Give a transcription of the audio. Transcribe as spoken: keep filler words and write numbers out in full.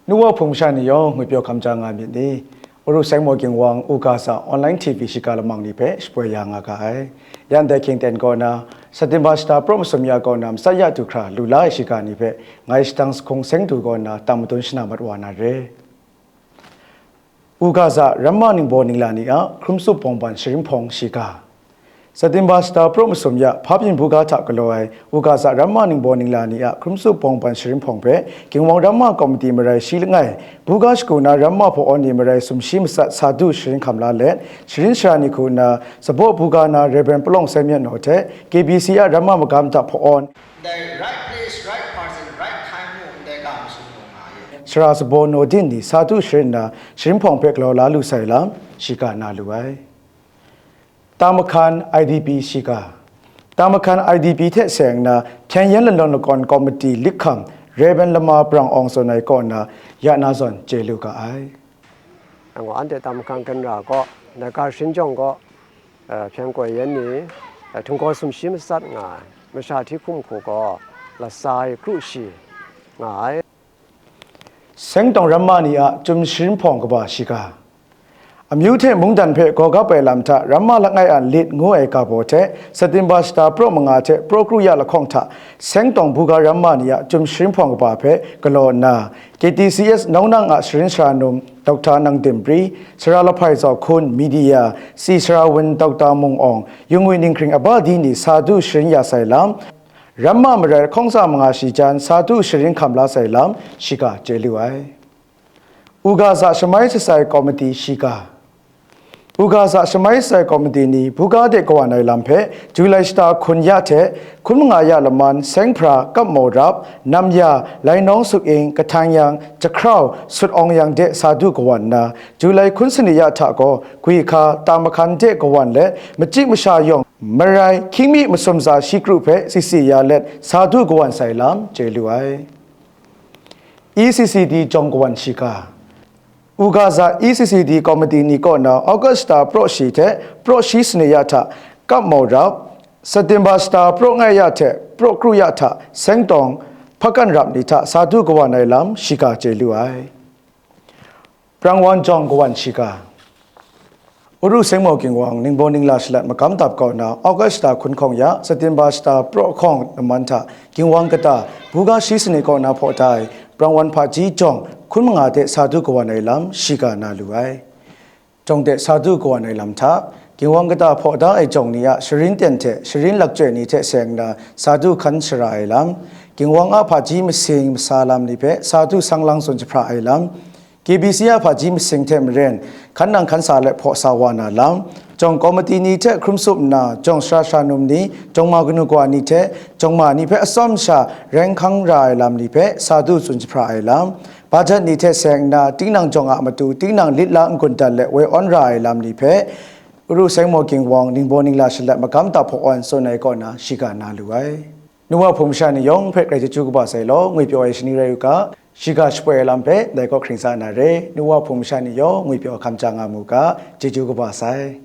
Nu wa hpung masha ni yawng ngwi pyaw hkam ja nga myit ni? Uru Seng Maw Ging Wang, U Ga Za Online T V shiga lamang ni hpe shapoi ya nga ga ai. Yan dai hkying ten kaw na, September shata praw masum ya kaw na matsat ya du hkra lu la ai shiga ni hpe ngai shadang sahkung seng du kaw na tang madun shana mat wa na re. U Ga Za Ramma Ningbaw Ningla ni a Hkrum Tsup Bawngban Sharin Hpawng shiga. September shata praw masum ya hpa byin buga hta galaw ai U Ga Za Ramma Ningbaw Ningla ni a Hkrum Tsup Bawngban Sharin Hpawng hpe Ging Wang Ramma Komiti marai shi langai, buga shagu na Ramma hpaw-awn ni marai sumshi matsat sa du sharin hkam la let, sharin shara ni hku nna, Sabaw buga na Rev. Palawng Sai Myat Naw hte K B C a Ramma magam hta hpaw-awn, Ndai right place, right person, right time mu ndai ga masum mu nga ye. Sara Sabaw Naw Din ni sa du sharin nna, sharin hpawng hpe galaw la lu sai lam, shiga na lu ai. Tamakhan I D P shiga. Tamakhan I D P hte seng nna, Hkyen Yan Lanawn Lakawn Komiti Likham, Rev. Lama Brang Awng zawn ai kaw nna, ya na zawn chye lu ga ai. ငို anhte Tamakhan Kanra gaw, Naga Hkrinjawng gaw, hpyen koi yan ni, htinggaw sumshi matsat nga ai, masha hti hkum hku gaw, latsa ai kru shi nga ai. Sengtawng Ramma ni a Chyum Sharin Hpawng kaba shiga. Amyu hte mungdan hpe gawgap ai lam hta Ramma langai a lit ngu ai ga baw hte September shata praw manga hte praw kru ya lahkawng hta Sengtawng buga Ramma ni a Chyum Sharin Hpawng kaba hpe galaw nna, K T C S Nau Nang a sharin shara num Doctor Nang Dim Pri, Sara Lahpai Zaw Hkun, Media, Si Sara Wun Doctor Mung Awng, Yungwi Ninghkring Aba Di ni sa du sharin ya sai lam, Ramma marai lahkawng tsa manga shi jan sa du sharin hkam la sai lam, shiga chye lu ai. U Ga Za Shamai Sasai Komiti shiga. U Ga Za Shamai Sasai Komiti ni buga de kawan ai lam hpe July shata hkun ya hte hkun manga ya laman Seng Hpra, Kap Mau Rap, Nam Ya, Lainawng Suk Ing, Kahtang Yang, Jahkrau, Sut Awng Yang de sa du kawan nna, July hkun sani ya hta gaw Gwi Hka, Tamakhan de kawan let machyi masha yawng marai hkying mi masum tsa shi kru hpe si si ya let sa du kawan sai lam chye lu ai. E C C D jawng kawan shiga. U Ga Za E C C D Komiti ni kaw na August shata praw shi hte praw shi sani ya hta Kap Mau Rap, September shata praw ngai ya hte praw kru ya hta Sengtawng Hpakan Rap ni hta sa du kawan ai lam shiga chye lu ai. Prang Wan Jawng Kawan Shiga. Uru Seng Maw Ging Wang Ningbaw Ningla Shalat Magam Dap kaw na August shata hkun hkawng ya September shata praw hkawng laman hta Ging Wang kata buga shi sani kaw na hpaw da ai Prang Wan Hpaji jawng hkun manga de sa du kawan ai lam shiga na lu ai. Jawng de sa du kawan ai lam hta, Ging Wang kata hpaw da ai jawng ni a sharin ten hte sharin lakchoi ni hte seng nna sa du hkan shara ai lam, Ging Wang a hpaji masing masa lam ni hpe sa du sang lang tsun jahpra ai lam, K B C a hpaji masing hte maren, hkan nang hkan sa let hpaw sa wa na lam, jawng komiti ni hte hkrum sup nna, jawng sara sara num ni, jawng ma kanu kawa ni hte, jawng ma ni hpe atsawm sha rai hkang ra ai lam ni hpe sa du tsun jahpra ai lam, bajet ni hte seng nna, tinang jawng a matu tinang lit la n-gun dat let woi awn ra ai lam ni hpe, Uru Seng Maw Ging Wang, Ningbaw Ningla Shalat Magam Dap hpaw wan tsun ai kaw na shiga na lu ai. Nu wa hpung masha ni yawng hpe grai chyeju kaba sai law, ngwi pyaw ai shani rai u ga, shiga shapoi ai lam hpe dai kaw hkring sa na re, nu wa hpung masha ni yawng ngwi pyaw hkam ja nga mu ga, chyeju kaba sai.